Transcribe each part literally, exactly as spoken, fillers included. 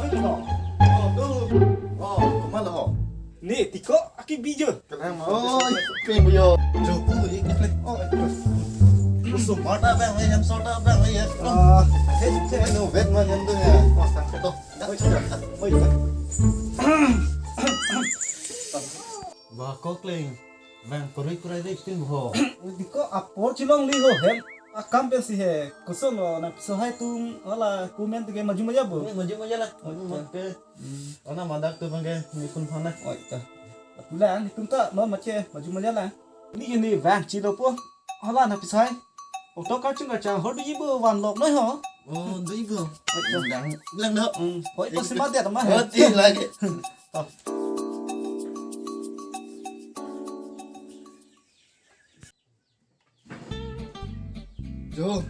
Oh, tu. Oh, komat lo ho? Ne, Tiko, aki bijo. Kenang ma. Oh, ping yo. Jo, tu, ik, ik, oh, ik. Kusum mata bang, eh, yang sota bang, eh, ya. Ah, hei, hei, no, vet ma yang tu ya. Oh, sakit tu. Oi, oi. Ba, kok leng. Bang, koroi koroi dei tin bo ho. Tiko apor chilong li ho hem. Akam pensi he. Koson lo nangpiso hai atum hala comment ke maju maja bo. Maju maja la. Maju maja. Hmm. Ona madak tu bang ke ni pun phana. Oi ta. Pulang ni tum ta non mache maju maja la. Ni ni bang chilo po. Hala nangpiso hai. Auto kachung kachang ho doji bo vanlok noi ho. Oh, doji bo. Oi ta. Lang lang do. Hmm. Oi, pasi ma dia teman. Oh, ti lagi. Jo,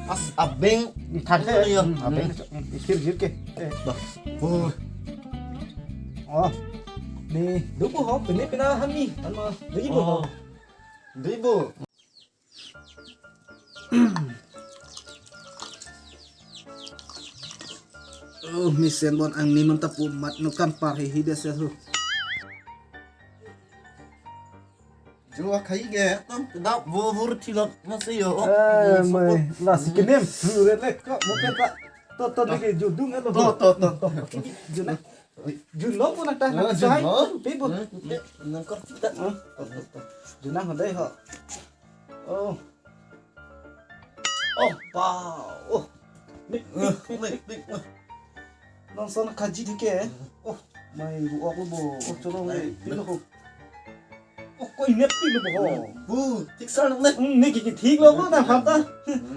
as abeng. Thang ke. Iya. Hmm, abeng. Hmm, jir, jir ke. Eh, bah. Oh. Oh. Ne, do bo ho, pine pina hami. Ano, doji bo ho. Oh. Doji bo. Oh, mesen bon angni man ta pu mat no kan par he hi de se ho. Jo akhai ke, tam da vo vur thilot na se yo. Eh, mai, la si kenem, hu re le ko, mo pen ta. To, to, de ke judung alo. To, to, to, to. Juna. Junlo po na ta, na sai. Pe bo. Nang kor ta. Juna ho dei ho. Oh. Oh, pa. Oh. Mik, mik, mik, mik, mik. Nang son kaji dike. Oh, mai ru ok lo bo. Oh, choro mai. Pilo ho. Oh, ko inep pilo bo ho. Bu, thik sar nang ne. Hmm, ne ki thik lo bo na phanta.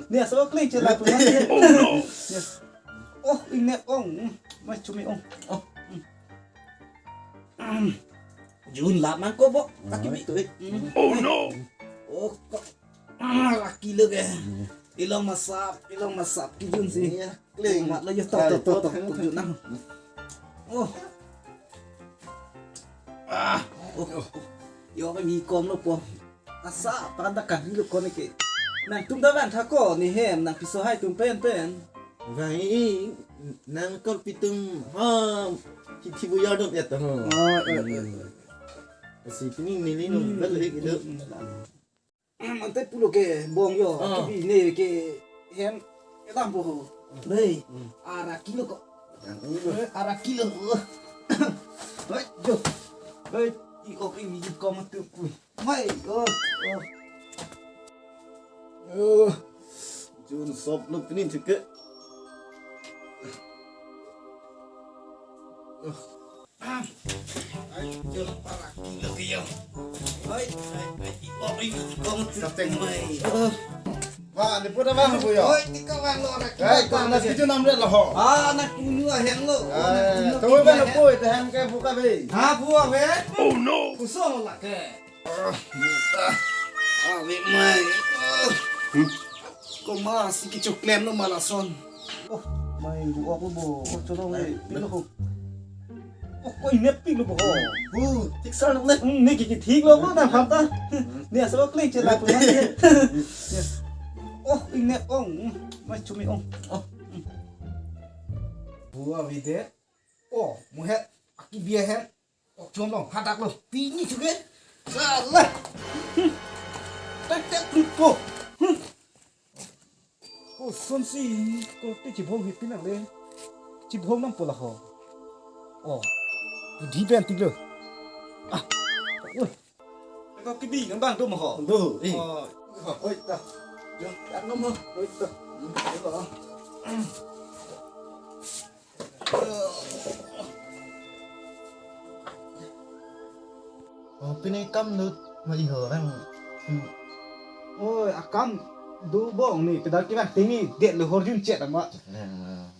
Ne aso kleng chela tu na. Oh, no. Yes. Oh, inep ong. Hmm, mai chumi ong. Oh. Hmm. Jun la man ko bo. Aki bi tu. Hmm. Oh, no. Oh, ko. Ah, laki lo ke. Ilong masap, ilong masap kijun si. Iya, kling. Mat lo yo to, to, to, to, to, jun nang. Oh. Ah, oh, oh. Yo kami kom lo po. Asa, pakan ta kami lo ko ne ke. Nangtum da van tha ko ne hem, nangpiso hai atum pen pen. Vai, nang kor pitum ha, hithi bu yardom ya ta ho. Oh, eh, eh, eh. Asi pini nili no, hmm, bel hik itu. Hmm, hmm. Ante pulo ke bong yo, ah, kibi ne ke hem kedam po ho. Nei, hmm, ara kilo ko. Yang ini lo. Eh, ara kilo. Hei, jo. Hei, i ok i mi ko matu. Ui. Mai, oh, oh. Oh. Jun sop lo pini thik ke. Oh. Ai, jo, para kilo yo. Ai, ai, ai, i, oh, i, i, kong. Sateng. Mai, oh. Wah, ni puta bang po yo. Oi, tika bang lo, anak. Ai, ko na kitu nam le lo ho. Ah, anak punyu aheng lo. Ai, anak punyu, to ba lo ahem. Po, ite hem ke buka be. Ha, bu ave. Oh no. Kuso lo la ke. Ah, buka. Ave mai. Ah. Hmm? Ko ma si kicho klem lo ma lason. Oh, mai ru ok lo bo. Oh, choro mai. Pilo ho. Oh, ko inep pik lo bo ho. Bu, thik sar nang ne. Hmm, ne ki ki thik lo bo na phanta. Ne aso kleng chela pu na. Yes. Oh, inep ong. Hmm, mai chumi ong. Oh. Bu ave det. Oh, muhet. Aki bia hem. Oh, chom long, hadak lo. Pini chuke. Salah. Hmm. Tak tak lupo. Hmm. Koson si, korte chibhong hit pinang le. Chibhong nang pola ho. Oh. Budi ben tik lo. Ah. Oi. Ko kibi nang bang dum ho. Do, eh. Oh. Oi ta. Jo, tak nom ho. Oi ta. Hmm, oi ta. Oh, pini kam lut ma iho rang. Hmm. Oi, akam do bong ni, pedal kiman tingi, det lo horjun chet ama. Rang, ah.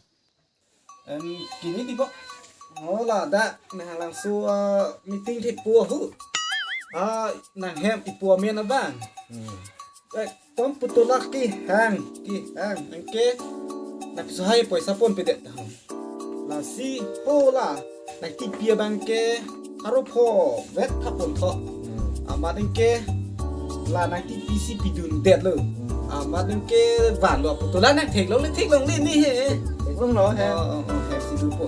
Em, kini di bo. Oh, ladak, nang langso, ah, meeting di po hu. Ah, nang hem ipo amen abang. Hmm. Eh, tom putulak kehang, kehang. Anke, nangpiso hai poisa ponpedet tahun. Lasi, po la, nangtipi abang ke, haro pho, vet thapon tho. Hmm. Amat anke, la nangtipi si pidundet lo. Hmm. Amat anke, van lo putulak nang theklong le, theklong le ni he. Eh, Ong lo, he. Oh, oh, oh, he si dopo.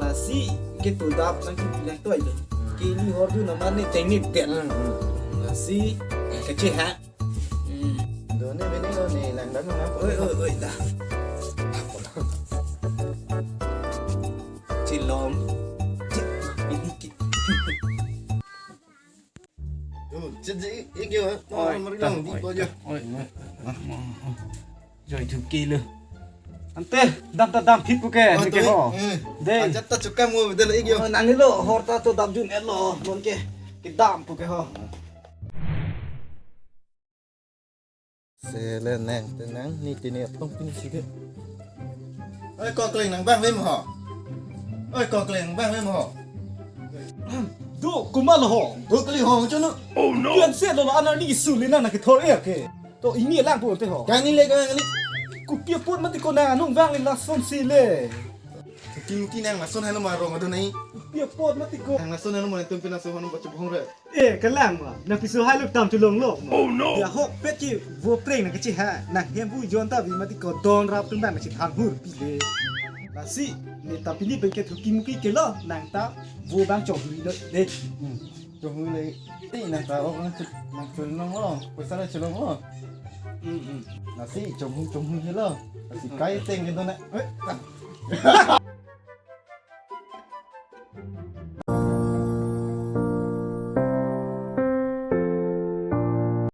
Lasi ke to dap nang ki pilang to ayo. Ke ni hor du na mane teng ni tet. Hmm, hmm. Lasi ke che ha. Hmm. Do ne bene lo ne lang dam na. Oi, oi, oi, da. Chilom. Chi, ini ki. Tuh, cek je, ik yo. Oi, mari ta, lang di oi, ko ta, aja. Oi. Joy thu kilo. Ante, dam ta dam phit puke, oi, ni ke tuh, ho. Eh. Dei. Ajat ta chukam mo, dei, ik yo. Oh, nang ilo, hor ta to dam jun et lo, non ke. Ke dam puke ho. Sele nang tenang, ni tini atong pini sige. Oi, kokleng nang bang vem ho. Oi, kokleng nang bang vem ho. Do, komat lo ho. Kokleng ho, chono. Oh no. Pian se lo, lo, anar ni isu le nang na kethor er ke. To ini lang po te ho. Kani le kani. Kopi apot mati ko nang anung vang le lason si le. Ki ki nang lason hanu marong ado nai. Kopi apot mati ko. Nang lason hanu mane tum pina so hanu bachu bhong re. Eh, kalang ma. Nang piso hai luk tam chulong lo. Oh no. Ya hok pet ki vo preng nang kechi ha. Nang hem bu jon ta vi mati ko don rap tum nang si than hur pi le. Lasi, ne ta pini pen ke thuki muki ke lo. Nang ta vo bang chok hui lo de. Hmm. Chok hui le. Ti nang ta ok nang chuk nang chulong lo. Paisa le chulong lo. Hmm, hmm. Lasi, chok hui chok hui he lo. Lasi kai teng ke do na. Eh, ah.